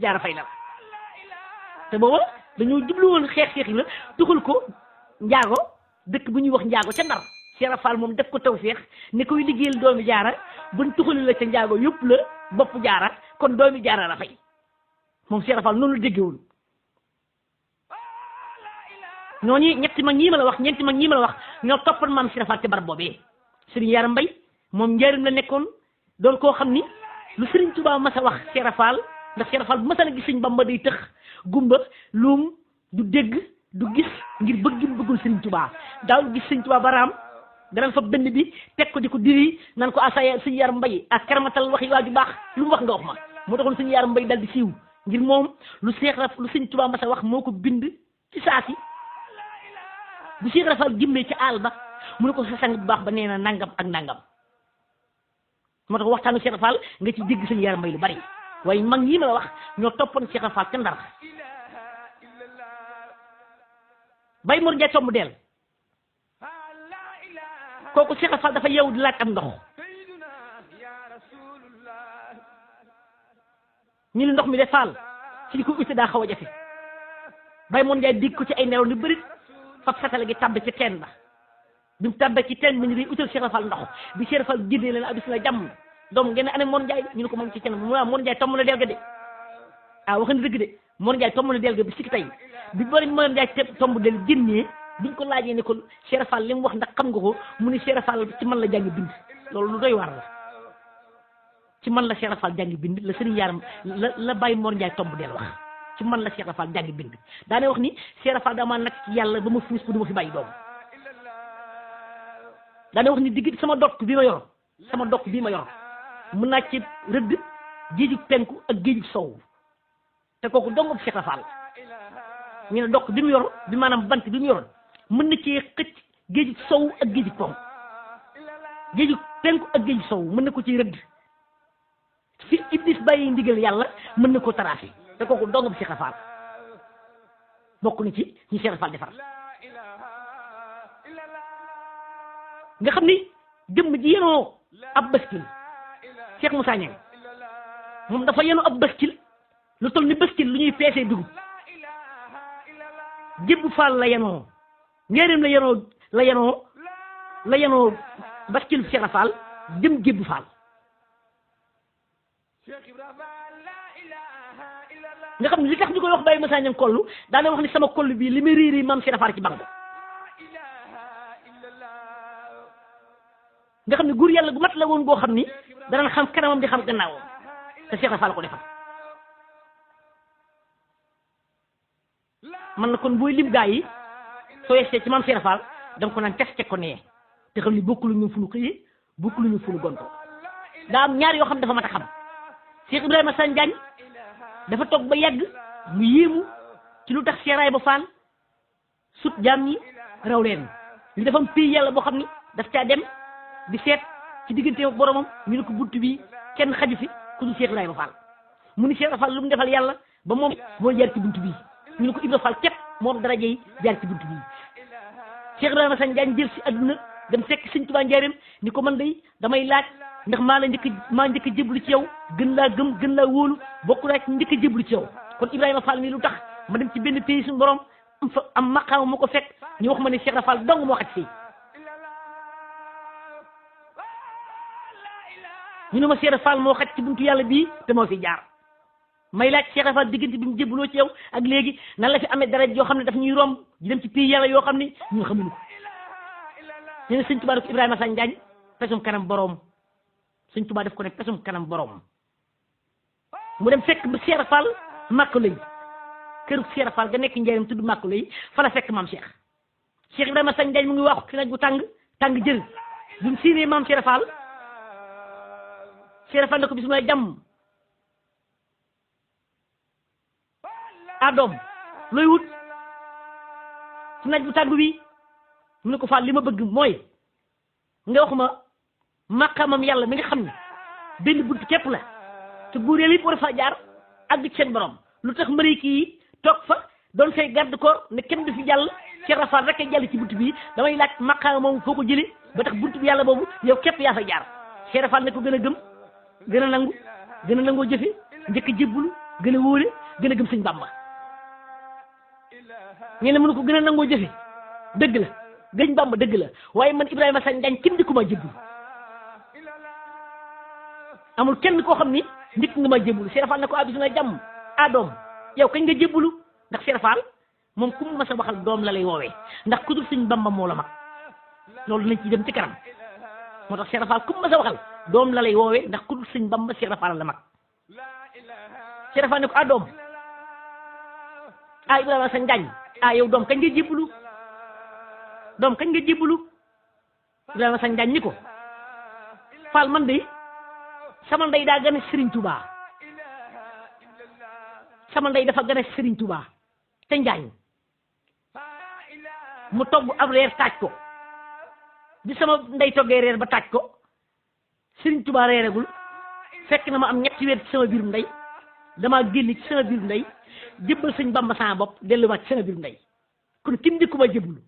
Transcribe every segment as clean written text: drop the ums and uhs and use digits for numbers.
jaara fay na la te booba dañoo jublu woon xeex la tuxal ko njaago dëkk bu ñuy wax njaago ca Ndar Cheikh Fall moom def ko tawfeex ne koy liggéeyal doomi jaara buñ tuxali la ca njaago yëpp la bopp jaara kon doomi jaara la fay moom Cheikh Fall noonu la déggewul ñooñu ñeenti mag ñii ma la wax ñoo toppan maam Cheikh Fall ci barab boobee sëriñ Yaara Mbay moom njaarim la nekkoon doon koo xam ni lu sëriñ Tuubaa mas a wax Cheikh Fall ndax Cheikh Fall bu mas a gis sëñ Bamba day tëx gumba luum du dégg du gis ngir bëggul sëriñ Tuubaa daaw gis sëñ Tuubaa baraam danañ fa benn bi teg ko di ko diri nan ko asaya sëñ Yaara Mbay ak karamatal waxi waa ju baax lu mu wax nga wax ma moo taxoon sëñ Yaara Mbay dal di siiw ngir moom lu sëñ Tuubaa mas a wax moo ko bind ci saasi bu Cheikh Rafal gimmee ci àll ba mu ne ko sa sang bu baax ba nee na nangam ak nangam moo tax waxtaanu Cheikh Rafal nga ci dégg sëñ Yaara Mbay lu bari waaye mag ñi ma la wax ñoo toppoon Cheikh Rafal ca Ndar bay Mor Njaay tomb del kooku Cheikh Rafal dafa yeewu di laaj am ndox ñu ne ndox mi de Fall ci di ko uti daa xaw a jafe bay Mor Njaay dig ko ci ay nelaw ni bëri fab satale gi tàbb ci teen ba bi mu tàbbee ci teen bi ñu di utal Cheikh Rafal ndox bi Cheikh Rafal génnee leen abis la jàmm doom ngeen ane Mor Njaay ñu ne ko moom ci teen mu Mor Njaay tomb na del ga de wax na dëgg de Mor Njaay tomb na del ga bi sikki tey bi bari Mor Njaay tomb del génnee biñ ko laajee ne ko Cheikh Rafal li mu wax ndax xam nga ko mu ne Cheikh Rafal ci man la jàngi bind loolu lu doy waar la ci man la Cheikh Rafal jàngi bind la sëriñ Yaaram la bàyyi Mor Njaay tomb del wax ci man la Cheikh Rafal jàngi bind daane wax ni Cheikh Rafal dama nag ci yàlla ba ma fuus bu du ma fi bàyyi doom daane wax ni digg sama dokk bii ma yor mën naa ci rëdd géejug penku ak géejug sow te kooku dongam Cheikh Rafal ñu ne dokk bi mu yor bi maanaam bant bi mu yoroon mën na cee xëcc géejug sow ak géejug ponk géejug penku ak géejug sow mën na ko ciy rëdd fi Iblis bàyyi ndigal yàlla mën na ko taraasi te kooku dongam Cheikh Rafal bokk na ci ñi Cheikh Rafal defar nga xam ni jëmm ji yenoo ab baskil Cheikh Moussa Niang moom dafa yenoo ab baskil lu toll ni baskil lu ñuy peesee dugub jébbu Fall la yenoo njëriñ la yenoo baskil Cheikh Rafal jëm jébbu Fall nga xam ne li tax ñu koy wax Baye Moussa Niang kollu daana wax ni sama kollu bii li muy riiri maam Cheikh Rafal ci banque nga xam ne góor yàlla gu mat la woon boo xam ni danañ xam kanamam di xam gannaawam te Cheikh Rafal ko defal man na kon booy lim gaa yi soo yegsee ci maam Cheikh Rafal danga ko naan teg ko nee te xam ni bokkulu ñu fu nu xëyee bokkulu ñu fu nu gonto daa am ñaar yoo xam dafa mat a xam Cheikh Ibrahima Sane Diagne dafa toog ba yàgg mu yéemu ci lu tax Cheikh Rayba Fall sut jaam ñi raw leen li dafa am pays yàlla boo xam ni daf caa dem di seet ci diggante boromam ñu ne ko bunt bi kenn xaju fi ku ñu Cheikh Rayba Fall mu ni Cheikh Rayba Fall lu mu defal yàlla ba moom moo jaar ci bunt bii ñu ne ko Ibra Fall képp moom daraje yi jaar ci bunt bii Cheikh Ibrahima Sane Diagne jël si àdduna dem fekk Sëñ Tuubaa njaareem ni ko man day damay laaj ndax maa njëkk a jéblu ci yow gën laa gëm gën laa wóolu bokk naa ci njëkk a jéblu ci yow kon Ibrahima Fall mii lu tax ma dem ci benn pays suñu borom am maqaama mu ko fekk ñu wax ma ne Cheikh Rafal dong moo xaj fii ñu ne ma Cheikh Rafal moo xaj ci buntu yàlla bii te moo fi jaar may laaj Cheikh Rafal diggante bi mu jébloo ci yow ak léegi nan la fi amee dara yoo xam ne daf ñuy romb di dem ci pays yàlla yoo xam ne ñun xamuñu ko ñu ne Sëñ Tuubaa def ko Ibrahima Sane Diagne pesum kanam boroom Sëñ Tuubaa def ko ne pesum kanam boroom mu dem fekk ba Cheikh Rafal màkk lay këru Cheikh Rafal ga nekk njëriñ tudd màkk lay fa la fekk maam Cheikh Ibrahima Sane Diagne mu ngi waxu ci naaj bu tàng jër bi mu siinee maam Cheikh Rafal ne ko bisimilah jàmm doom looy wut ci naaj bu tàng bi mu ne ko Fall li ma bëgg mooy nga wax ma maqaamam yàlla mi nga xam ne benn bunt képp la te buur yàlla yëpp war a faa jaar àgg ci seen borom lu tax mariki yi toog fa doon fay garde corps ne kenn du fi jàll Cheikh Rafal rek a jàll ci bunt bii damay laaj maqaamam moom foo ko jëlee ba tax bunt bi yàlla boobu yow képp yaa fa jaar Cheikh Rafal ne ko gën a gëm gën a nangu gën a nangoo jëfe njëkk a jébbulu gën a wóole gën a gëm sëñ Bamba ñene mënu ko gën a nangoo jëfe dëgg la gëñ Bamba dëgg la waaye man Ibrahima Sagne Diagne kenn di ko ma jébbalu amul kenn koo xam ni ndikk nga ma jébbalu Cheikh Fall na ko abis na jàmm doom yow kañ nga jébbalu ndax Cheikh Fall moom ku mu mas a waxal doom la lay woowee ndax ku dul sëñ Bamba moo la mag loolu nañ ci dem ci kanam moo tax Cheikh Fall ku mu mas a waxal doom la lay woowee ndax ku dul sëñ Bamba Cheikh Fall la mag Cheikh Fall ne ko doom Ibrahima Sagne Diagne yow doom kañ nga jébbalu doom kañ nga jébbalu Ibrahima Sagne Diagne ni ko Fall man de sama ndey daa gën a Serigne Touba sama ndey dafa gën a Serigne Touba te Njaañ mu togg ab reer taaj ko bi sama ndey toggee reer ba taaj ko Serigne Touba reeregul fekk na ma am ñetti weer ci sama biirum ndey damaa génn ci sama biirum ndey jébbal sëñ Bamba sama bopp delluwaat ci sama biirum ndey kon kim di ko ma jébbalu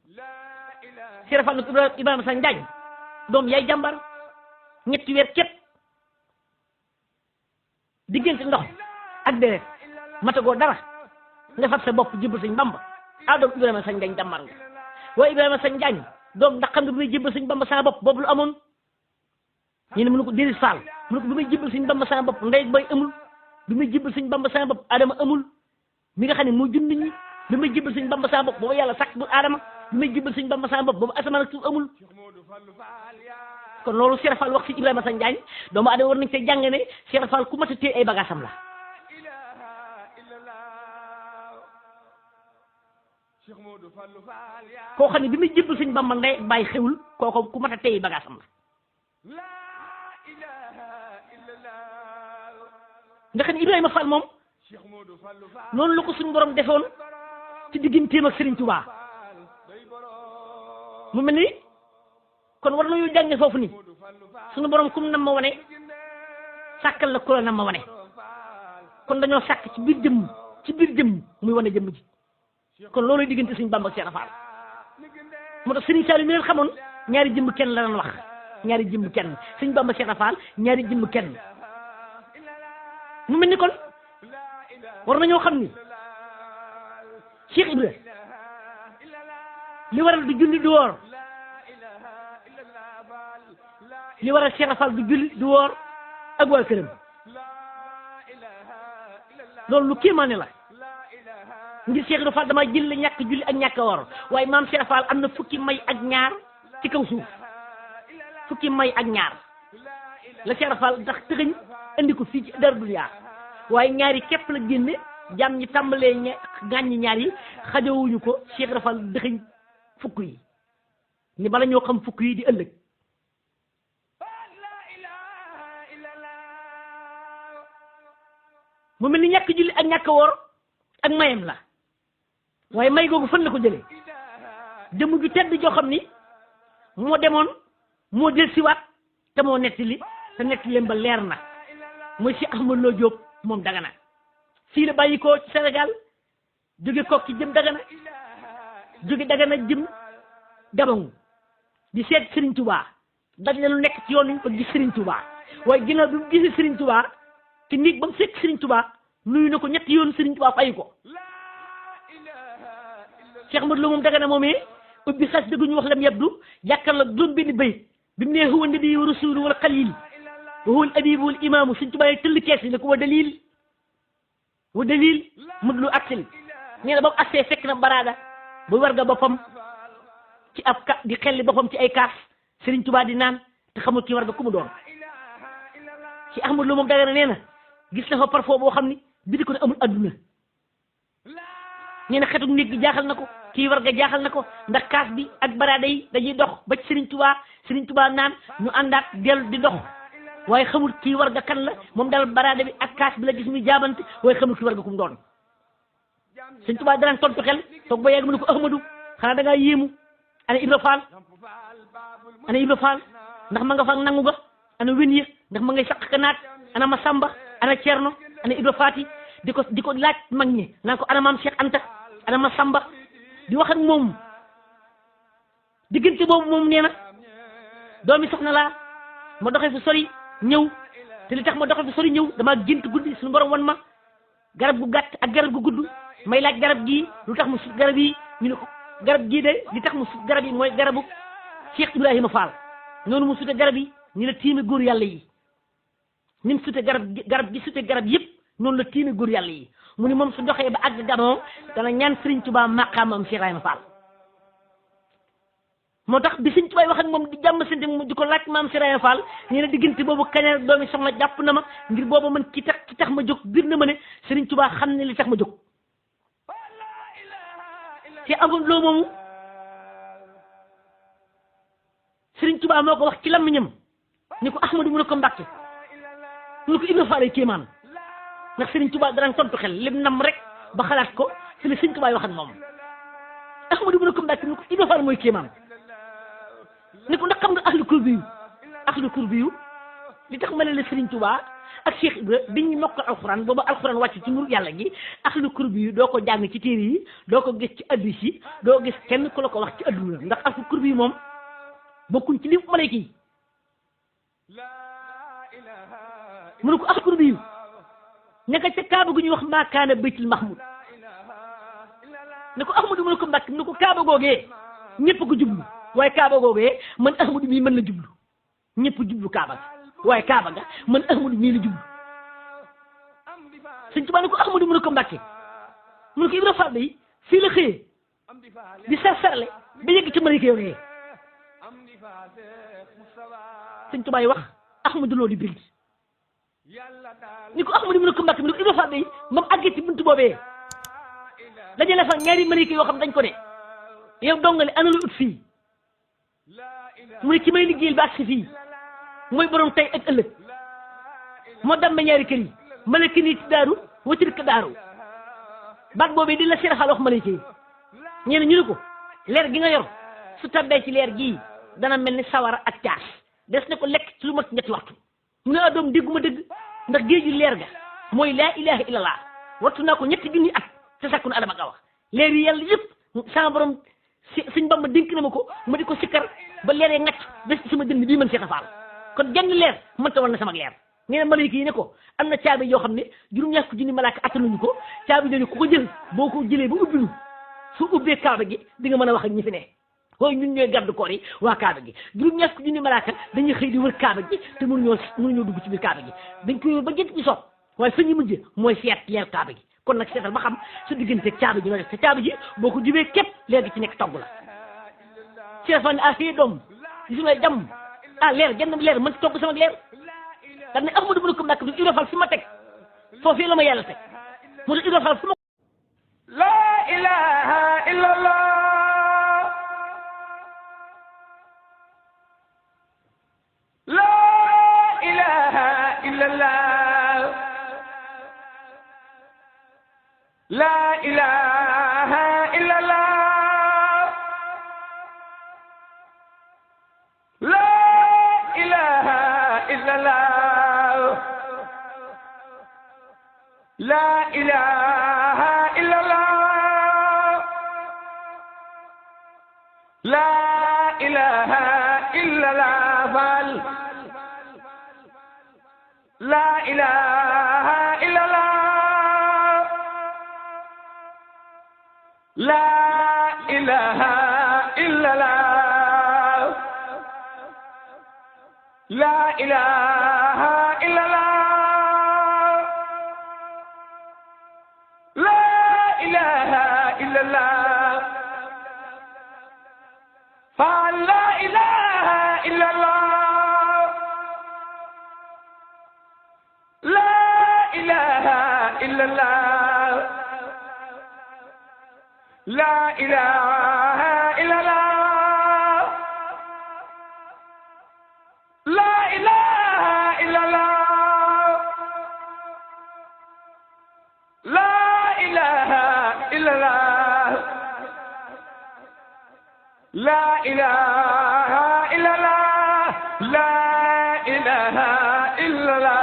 Cheikh Fall na Ibrahima Sagne Diagne doom yaay jàmbar ñetti weer képp diggante ndox ak deret matagoo dara nga fab sa bopp jébbal sëñ Bamba doom Ibrahima Sagne Diagne jàmbar nga waaye Ibrahima Sagne Diagne doom ndax xam nga bi may jébbal sëñ Bamba sama bopp boobu lu amoon ñu ne mënu ko déedéet Fall mënu ko bi may jébbal sëñ Bamba sama bopp ndey bay amul bi may jébbal sëñ Bamba sama bopp Adama amul mi nga xam ne moo jund nit ñi bi may jébbal sëñ Bamba sama bopp boobu yàlla sàkk bu Adama bi may jébbal sëñ Bamba sama bopp boobu asamaan ak suuf amul kon loolu Cheikh Fall wax ci Ibrahima Sagne Diagne doomu adama war nañ see jàng ne Cheikh Fall ku mat a téye ay bagaasam la koo xam ne bi muy jébbal sëñ Bamba ndey bàyyi xewul kooko ku mat a téye ay bagaasam la nga xam ne Ibrahima Fall moom noonu la ko suñu borom defoon ci digganteem ak Serigne Touba mu mel ni kon war nañu jànge foofu ni suñu borom kum nam ma wane sàkkal la ku la nam ma wane kon dañoo sàkk ci biir jëmm muy wane jëmm ji kon looluy diggante suñu Bamba ak Cheikh Fall moo tax Serigne Saliou mi leen xamoon ñaari jëmm kenn la doon wax ñaari jëmm kenn suñu Bamba Cheikh Fall ñaari jëmm kenn mu mel ni kon war nañoo xam ni Cheikh Ibra li waral du julli du woor li waral Cheikh Fall du julli du woor ak waa këram loolu lu kéemaane la ngir Cheikh Ibra Fall dama jël la ñàkk julli ak ñàkk woor waaye maam Cheikh Fall am na fukki may ak ñaar ci kaw suuf fukki may ak ñaar la Cheikh Fall ndax tëxëñ andi ko fii ci Darou Dunya waaye ñaari képp la génne jàmm ñi tàmbalee gàññi ñaar yi xajowuñu ko Cheikh Ibra Fall dëxëñ fukk yi ni bala ñoo xam fukk yi di ëllëg mu mel ni ñàkk julli ak ñàkk woor ak mayam la waaye may googu fan la ko jëlee jëmm ju tedd joo xam ni moo demoon moo del siwaat te moo nettali te nettali ba leer na mooy si Ahmad Lo Diop moom Dagana fii la bàyyi ko ci Sénégal jóge Kokki jëm Dagana jóge Dagana jëm Gabon di seet Serigne Touba daj na lu nekk ci yoon wi ba gis Serigne Touba waaye ginnaaw bi mu gisee Serigne Touba te néeg ba mu fekk Serigne Touba nuyu na ko ñetti yoon Serigne Touba fay ko Cheikh Ahmad Lo moom Dagana moomee ubbi xas dëgg ñu wax lam yabdu jàkkal la juróom benn bayit bi mu nee huwa nabi wa rasulu wal xalil wa huwa al abibu wal imaamu Serigne Touba yi tëll kees yi ne ko wa dalil mud lu aksil nee na ba mu assee fekk na baraada bu warga boppam ci ab di xelli boppam ci ay kaas Serigne Touba di naan te xamul ki warga ku mu doon ci Ahmad Lo moom Dagana nee na gis na fa parfum boo xam ni bi di ko ne amul adduna nee na xetu néeg bi jaaxal na ko kii warga jaaxal na ko ndax kaas bi ak baraada yi dañuy dox ba ci Serigne Touba naan ñu àndaat dellu di dox waaye xamul kii warga kan la moom daal baraada bi ak kaas bi la gis muy jaabante waaye xamul kii warga ku mu doon Serigne Touba danañ tontu xel toog ba yàgg mu ne ko Ahmadou xanaa da ngaa yéemu ana Ibra Fall ndax ma nga fa nangu ga ana wén ya ndax ma ngay saq ka naat ana Masamba ana Cerno ana Ibra Faati di ko laaj mag ñi naan ko ana maam Cheikh Anta ana Masamba di wax ak moom diggante boobu moom nee na doomi soxna laa ma doxee fu sori ñëw te li tax ma doxee fu sori ñëw damaa gént guddi suñu borom wan ma garab gu gàtt ak garab gu gudd may laaj garab gii lu tax mu sut garab yi ñu ne ko garab gii de li tax mu sut garab yi mooy garabu Cheikh Ibrahima Fall noonu mu sute garab yi ñu la tiime góor yàlla yi ni mu sute garab gi sute garab yëpp noonu la tiime góor yàlla yi mu ni moom su doxee ba àgg gamoo dana ñaan Sëriñ Tuubaa maqaamam Cheikh Ibrahima Fall moo tax bi Sëriñ Tuubaa wax ak moom di jàmm sante mu di ko laaj maam Cheikh Ibrahima Fall nee na diggante boobu kañar doomi soxna jàpp na ma ngir boobu man ki tax ma jóg bir na ma ne Sëriñ Tuubaa xam ne li tax ma jóg te amul loo moomu Sëriñ Tuubaa moo ko wax ci làmmiñam ni ko Ahmadu mu ne ko Mbàkke mu ne ko Ibra Faal kéemaan ndax Sëriñ Tuubaa danañ tontu xel lim nam rek ba xalaat ko ci la Sëriñ Tuubaa wax ak moom Ahmadu mu ne ko Mbàkke mu ne ko Ibra Faal mooy kéemaan ni ko ndax xam nga ahlu kurbiyu li tax ma ne la Sëriñ Tuubaa ak Cheikh Ibra biñ mokkal alxuraan booba alxuraan wàcc ci nur yàlla gi ahlu kurbiyu doo ko jàng ci téere yi doo ko gis ci addis yi doo gis kenn ku la ko wax ci adduna ndax ahlu kurbiyu moom bokkuñ ci li malayka yi mu ne ko ahlu kurbiyu ñaka ca kaaba gu ñuy wax maakaana baytul mahmud ne ko ahmadu mu ne ko mbàkk mu ne ko kaaba googee ñëpp ko jublu waaye kaaba googee man ahmadu mii mën la jublu ñëpp jublu kaaba ga waaye kaaba ga man ahmadu mii la jublu Sëñ Tuubaa ne ko ahmadu mu ne ko mbàkke mu ne ko Ibra Fall day fii la xëyee di sarle ba yegg ci malayka yooyee Sëñ Tuubaa yi wax ahmadu loo di bind ni ko ahmadu mu ne ko mbàkke mu ne ko Ibra Fall day moom àggee ci buntu boobee dajale fa ñaari malayka yoo xam dañ ko ne yow dongale ana lu ut fii mu ne ki may liggéeyal ba agsi fii mooy borom tey ak ëllëg moo damm ñaari kër yi malayka nii ci daaru watir ka daaru baat boobee di la siraxal wax malayka yi ñeneen ñu ne ko leer gi nga yor su tabbee ci leer gii dana mel ni sawara ak caas des na ko lekk ci lu mat ñetti waxtu mu ne adoom dégguma dëgg ndax géeju leer ga mooy laa ilaha illallah wattu naa ko ñetti junni at te sakku na adama nga wax leer yi yàlla yëpp sama borom Sëñ Bamba dénk na ma ko ma di ko sikkar ba leeree ngacc des ci sama dënn bii mën Seex Faal kon genn leer mënta war na sama leer nee na malayka yi ne ko am na caabi yoo xam ne juróom-ñaar fukki junni malaaka attanuñu ko caabi jooju ku ko jël boo ko jëlee ba ubbilu su ubbee kaaba gi di nga mën a wax ak ñi fi ne waaye ñun ñooy garde corps yi waa kaaba gi juróom-ñaar fukki junni malaaka dañuy xëy di wër kaaba gi te mënuñoo dugg ci biir kaaba gi dañ koy wër ba jënt ci soog waaye fa ñu mujj mooy seet leer kaaba gi kon nag seetal ba xam su diggante caabi ji noo def te caabi ji boo ko jubee képp leer gi ci nekk togg la seet fan fii doom gis nga jàmm leer genn leer mën ci togg sama leer dañ ne ahmadu mu ne ko mbàkk du Ibra Fall fi ma teg foofii la ma yàlla teg mu ne Ibra Fall fi ma la ilaha illallah la ilaha illallah la ilaha illallah la ilaha illallah la ilaha illallah la ilaha illallah Fall la ilaha illallah la ilaha illallah la ilaha illallah la ilaha illallah Fall la ilaha illallah la ilaha illallah la ilaha illallah la ilaha illallah la ilaha illallah la ilaha illallah la ilaha illallah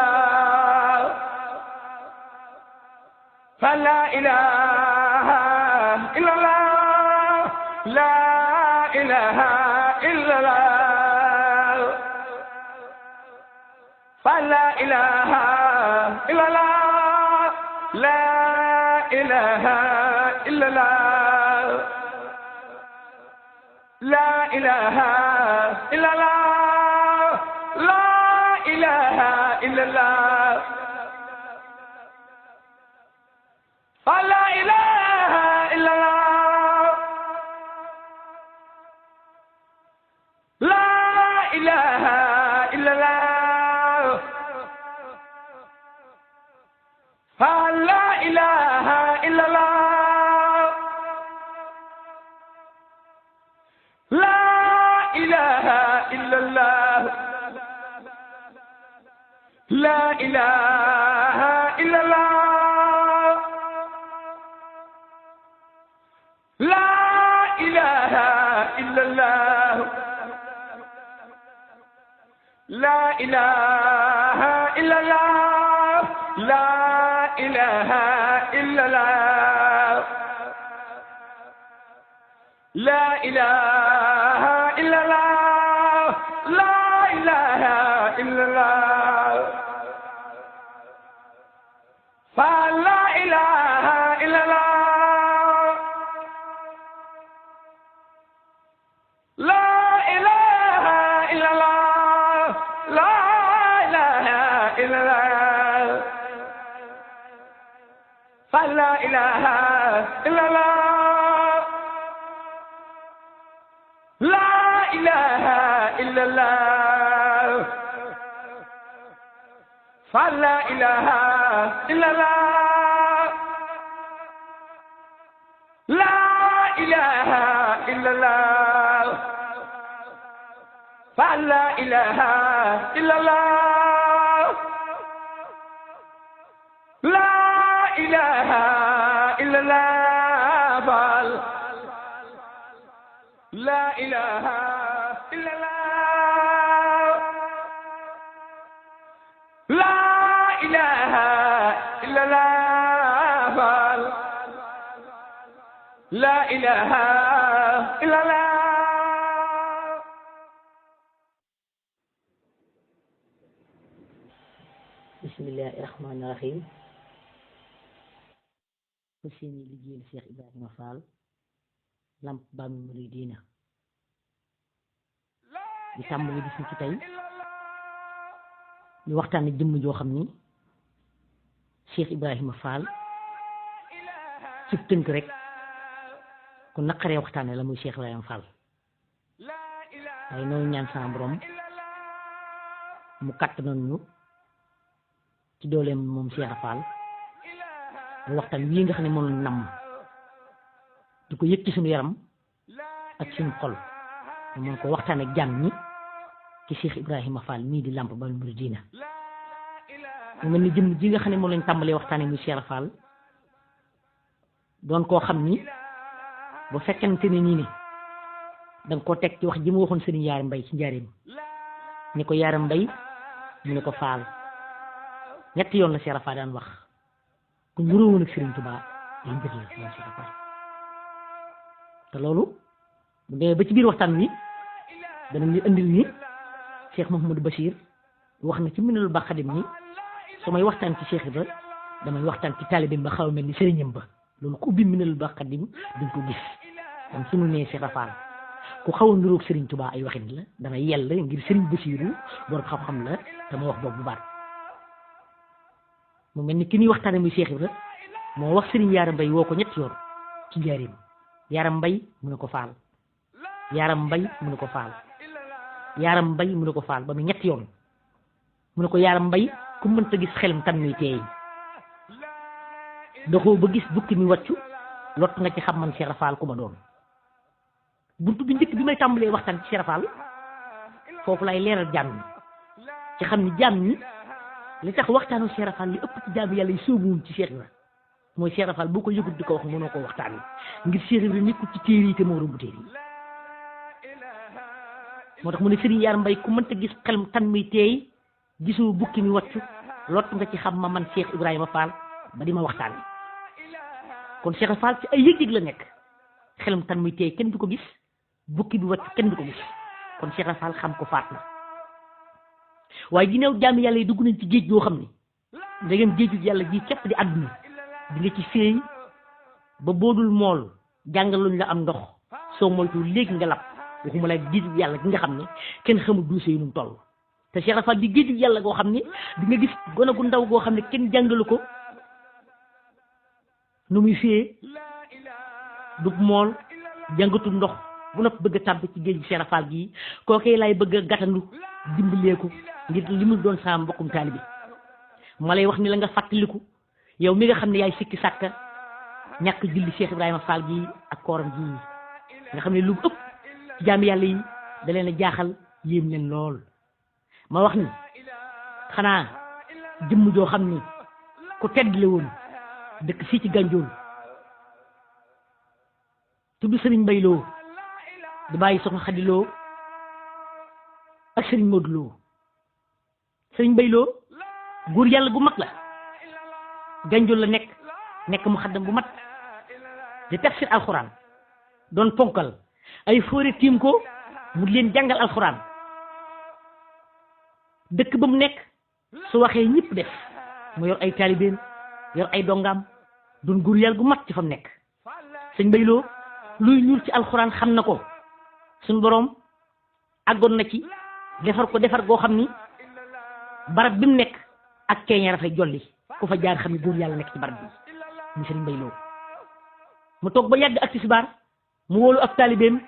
fa la ilaha illallah la ilaha illallah fa la ilaha illallah la إله إلا الله لا إله إلا الله لا إله إلا الله فلا إله إلا الله لا إله إلا الله فلا إله إلا الله لا إله إلا الله لا إله إلا الله لا إله إلا الله لا إله إلا الله لا إله إلا الله لا إله إلا الله لا إله إلا الله فلا إله إلا الله لا إله إلا الله لا إله إلا الله فلا إله إلا الله لا إله إلا الله فلا إله إلا الله لا إله إلا الله فلا إله إلا الله لا إله إلا الله لا إله إلا الله لا إله إلا الله لا إله إلا الله بسم الله الرحمن الرحيم فسيني liggéeyal Cheikh Ibrahima Fall Lamp Baabul Muridiina di tàmbali bis ci tey ñu waxtaane jëmm joo xam ni Cheikh Ibrahima Fall ci tënk rek ku naqaree waxtaane la muy Cheikh Ibrahima Fall waaye noonu ñaan sama borom mu kàttanoon ñu ci dooleem moom Cheikh Fall mu waxtaan wii nga xam ne moom la namm di ko yëg ci suñu yaram ak suñu xol moom ko waxtaan ak jàmm ñi ci Cheikh Ibrahima Fall mii di Lamp Baabul Muridiina mu mel ni jëmm ji nga xam ne moom lañ tàmbalee waxtaane muy Cheikh Fall doon koo xam ni bu fekkente ne nii ne da nga koo teg ci wax ji mu waxoon sëriñ Yaara Mbay ci njaareem ni ko Yaara Mbay mu ne ko Fall ñetti yoon la Cheikh Fall daan wax ku ñuroo woon ak Sëriñ Tuubaa day mbir la moom Cheikh Fall te loolu bu demee ba ci biir waxtaan wi danañ ñu indil ni Cheikh Mouhamadou Bachir wax na ci Minanul Baaxil ni su may waxtaan ci Cheikh Ibra damay waxtaan ci taalibeem ba xaw a mel ni sëriñam ba loolu ku ubbi Minanul Baaxil dañ ko gis kon suñu nee Cheikh Fall ku xaw a niroog Sëriñ Tuubaa ay waxin la dana yell ngir Sëriñ Basiiru borom xam-xam la te ma wax boobu bu baat mu mel ni ki ñuy waxtaane muy Cheikh Ibra moo wax Sëriñ Yaara Mbay woo ko ñetti yoon ci njaareem Yaara Mbay mu ne ko Fall Yaara Mbay mu ne ko Fall Yaara Mbay mu ne ko Fall ba mu ñetti yoon mu ne ko Yaara Mbay ku mënta gis xelam tan muy teey doxoo ba gis bukki mi wàccu lott nga ci xam man Cheikh Fall ku ma doon buntu bi njëkk bi may tàmbalee waxtaan ci Cheikh Fall foofu lay leeral jaam ñi ci xam ni jaam ñi li tax waxtaanu Cheikh Fall li ëpp ci jaam yàlla yi sóobuwuñ ci Cheikh Ibra mooy Cheikh Fall boo ko yëgut di ko wax mënoo koo waxtaan ngir Cheikh Ibra nekkul ci téere yi te moo romb téere yi moo tax mu ne Sëriñ Yaara Mbay ku mënta gis xelam tan muy teey gisoo bukki mi wàccu lott nga ci xam ma man Cheikh Ibrahima Fall ba di ma waxtaan kon Cheikh Fall ci ay yëg-yëg la nekk xelam tan muy teey kenn du ko gis bukki bi wàccu kenn du ko gis kon Cheikh Fall xam ko faat na waaye ginnaaw jaami yàlla yi dugg nañ ci géej goo xam ni ndegem géeju yàlla ji képp di àdduna di nga ci féey ba boodul mool jàngaluñ la am ndox soo moytu léegi nga lab waxuma la géeju yàlla gi nga xam ne kenn xamul duuse yi nu toll te Cheikh Rafal di géeju yàlla goo xam ne di nga gis gone gu ndaw goo xam ne kenn jàngalu ko nu muy fiyee dug mool jàngatu ndox bu nopp bëgg a tàbb ci géej gi Cheikh Rafal gii kookee lay bëgg a gàttandu dimbalee ko ngir li mu doon saa mbokkum taalibi ma lay wax ni la nga fàttaliku yow mi nga xam ne yaay sikki sàkka ñàkk julli Cheikh Ibrahima Fall gii ak kooram gii nga xam ne lu ëpp ci jaami yàlla yi da leen a jaaxal yéem leen lool ma wax ni xanaa jëmm joo xam ni ku tedd la woon dëkk fii ci Ganjool tudd Sëriñ Mbay Lo di bàyyi soxna Xadi Lo ak Sëriñ Moodu Lo Sëriñ Mbay Lo góor yàlla gu mag la Ganjool la nekk mu xaddam bu mat di tafsir alxuraan doon ponkal ay fóore tiim ko mu leen jàngal alxuraan dëkk ba mu nekk su waxee ñëpp def mu yor ay taalibeem yor ay dongaam doon góor yàlla gu mat ci fa mu nekk Sëriñ Mbay Lo luy ñuul ci alxuraan xam na ko suñ boroom àggoon na ci defar ko defar goo xam ni barab bi mu nekk ak keeña dafay jolli ku fa jaar xam ni góor yàlla nekk ci barab bi mu Sëriñ Mbay Lo mu toog ba yàgg ak tisbaar mu wóolu ak taalibeem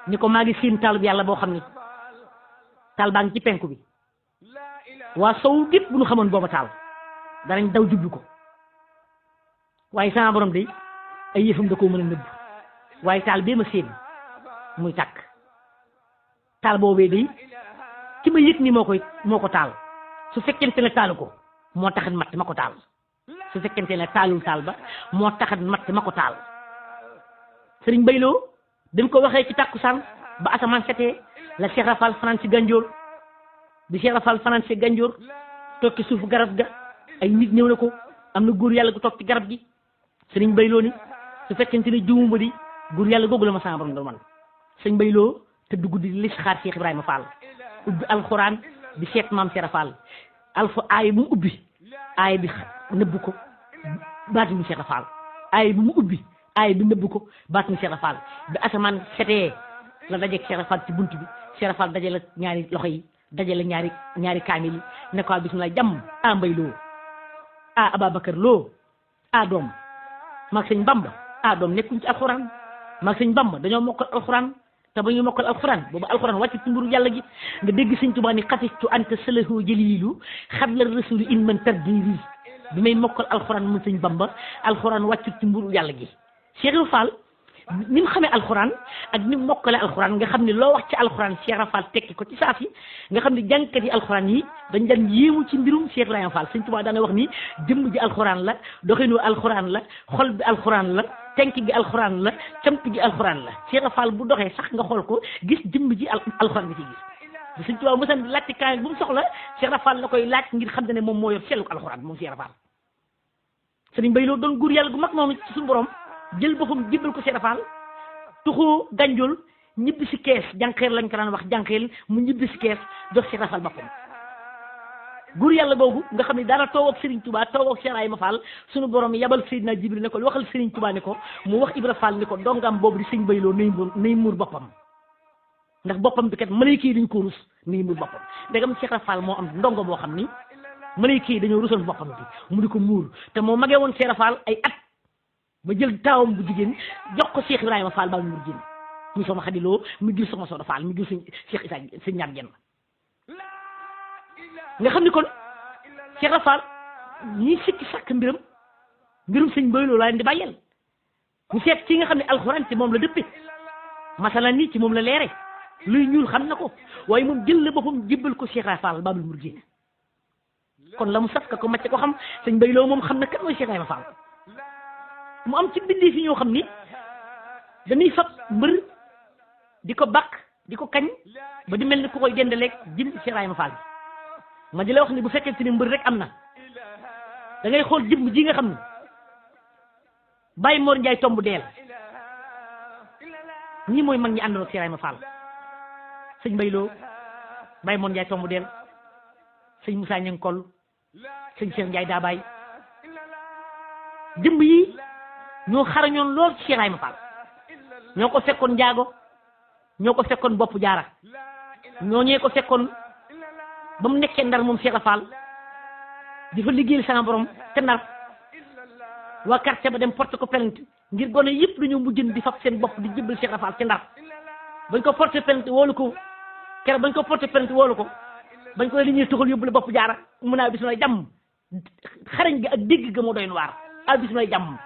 ni ko maa ngi siin taalub yàlla boo xam ni taal baa ngi ci penku bi waa sow gépp bu ñu xamoon booba taal danañ daw jublu ko waaye sama borom de ay yëfam da koo mën a nëbb waaye taal bee ma séen muy tàkk taal boobee day ci ma yëg ni moo ko taal su fekkente ne taalu ko moo taxat matt ma ko taal su fekkente ne taalul taal ba moo taxat matt ma ko taal Sëriñ Mbay Lo dañ ko waxee ci tàkkusaan ba asamaan setee la Cheikh Rafal fanaan si Ganjool bi Cheikh Rafal fanaan si Ganjool toog ci suufu garab ga ay nit ñëw na ko am na góor yàlla gu toog ci garab gi Sëriñ Mbay Lo ni su fekkente ne juumuma di góor yàlla googu la ma sama borom doon man Sëriñ Mbay Lo te dugg di listixaar Cheikh Ibrahima Fall ubbi alxuraan di seet maam Cheikh Rafal alfa aay bu mu ubbi aay bi nëbb ko baatinu Cheikh Rafal aay bu mu ubbi aay bi nëbb ko baatinu Cheikh Rafal bi asamaan setee la dajeeg Cheikh Rafal ci bunt bi Cheikh Rafal dajale ñaari loxo yi dajale ñaari kaamil yi ne ko bismillah jàmm a Mbay Lo a Ababacar Lo a doom maag sëñ Bamba a doom nekkuñ ci alxuraan maag sëñ Bamba dañoo mokkal alxuraan te ba ñu mokkal alxuraan boobu alxuraan wàcc ci mburu yàlla gi nga dégg sëñ Tuubaa ni xasistu anta salahu jëlilu xabla rasuli in man tardiri bi may mokkal alxuraan mun sëñ Bamba alxuraan wàcc ci mburu yàlla gi Cheikh Fall ni mu xamee alxuraan ak ni mu mokkale alxuraan nga xam ne loo wax ci alxuraan Cheikh Fall tekki ko ci saasi nga xam ne jàngkat yi alxuraan yi dañ daan yéemu ci mbirum Cheikh Ibrahima Fall sëñ Tuubaa daana wax ni jëmm ji alxuraan la doxinu alxuraan la xol bi alxuraan la tenk gi alxuraan la camt gi alxuraan la Cheikh Fall bu doxee sax nga xool ko gis jëmm ji alxuraan nga ci gis bu sëñ Tuubaa mësan di laajte kaamil bu mu soxla Cheikh Fall la koy laaj ngir xam ne moom moo yor selluk alxuraan moom Cheikh Fall Sëriñ Mbay Lo doon góor yàlla gu mag moom ci suñu borom jël boppam jibbal ko Cheikh Fall tuxu Ganjool ñibbi si kees jànqeel lañ ko daan wax jànqeel mu ñibbi si kees jox Cheikh Fall boppam góor yàlla boobu nga xam ne daana toog ak Serigne Touba toog ak Cheikh Ibrahima Fall suñu borom yabal Seydina Jibril ne ko waxal Serigne Touba ne ko mu wax Ibra Fall ni ko dongam boobu di Sëriñ Mbay Lo nay muur boppam ndax boppam bi kat malayka yi dañ ko rus nay muur boppam ndegam Cheikh Fall moo am ndongo boo xam ni malayka yi dañoo rusoon boppam bi mu di ko muur te moo magee woon Cheikh Fall ay at ba jël taawam bu jigéen jox ko Cheikh Ibrahima Fall ba mu mur génn muy soxna Xadi Lo mu jël soxna Soda Fall mu jël sëñ Cheikh Issa sëñ ñaar genn nga xam ni kon Cheikh Fall ñi sikki sàkk mbirum sëñ Mbay Lo laa leen di bàyyeel ñu seet ci nga xam ne alxuraan ci moom la dëppe masala nii ci moom la leere luy ñuul xam na ko waaye moom jël la boppam jébbal ko Cheikh Fall Babul Mouridina kon la mu saf ka ko macce ko xam sëñ Mbay Lo moom xam na kan mooy Cheikh Ibrahima Fall mu am ci bindee fi ñoo xam ni dañuy fab mbër di ko bakk di ko kañ ba di mel ni ku koy dendaleeg jëm Cheikh Ibrahima Fall ma di la wax ni bu fekkente ni mbër rek am na da ngay xool jëmm ji nga xam ne Baye Mor Ndiaye tomb deel ñii mooy mag ñi àndoon ak Cheikh Ibrahima Fall sëñ Mbay Lo Baye Mor Ndiaye tomb deel sëñ Moussa Ñang Koll sëñ Cheikh Ndiaye daa baay jëmm yi ñoo xarañoon lool ci Cheikh Ibrahima Fall ñoo ko fekkoon njaago ñoo ko fekkoon bopp jaara ñooñee ko fekkoon ba mu nekkee ndar moom Cheikh Fall di fa liggéeyal sama borom te ndar waa quartier ba dem porte ko plainte ngir gone yëpp dañoo mujjën di fab seen bopp di jëbbal Cheikh Fall ci ndar bañ ko porte plainte woolu ko keroog bañ ko porte plainte woolu ko bañ ko li ñuy tuxal yóbbu la bopp jaara mun naa bis may jàmm xarañ gi ak dégg ga moo doy waar a bis may jàmm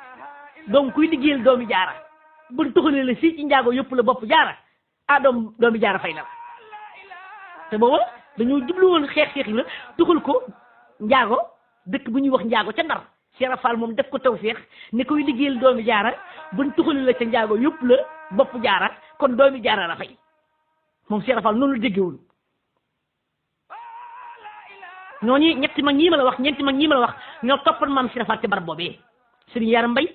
donc kuy liggéeyal doomi jaara buñ tuxalee la fii ci njaago yëpp la bopp jaara doomi jaara fay na te booba dañoo jublu woon xeex la tuxal ko njaago dëkk bu ñuy wax njaago ca ndar Cheikh Fall moom def ko tawfeex ne koy liggéeyal doomi jaara buñ tuxalee la ca njaago yëpp la bopp jaara kon doomi jaara la fay moom Cheikh Fall noonu la déggewul ñooñu ñeenti mag ñii ma la wax ñoo toppoon maam Cheikh Fall ci barab boobee Serigne Yaram Mbay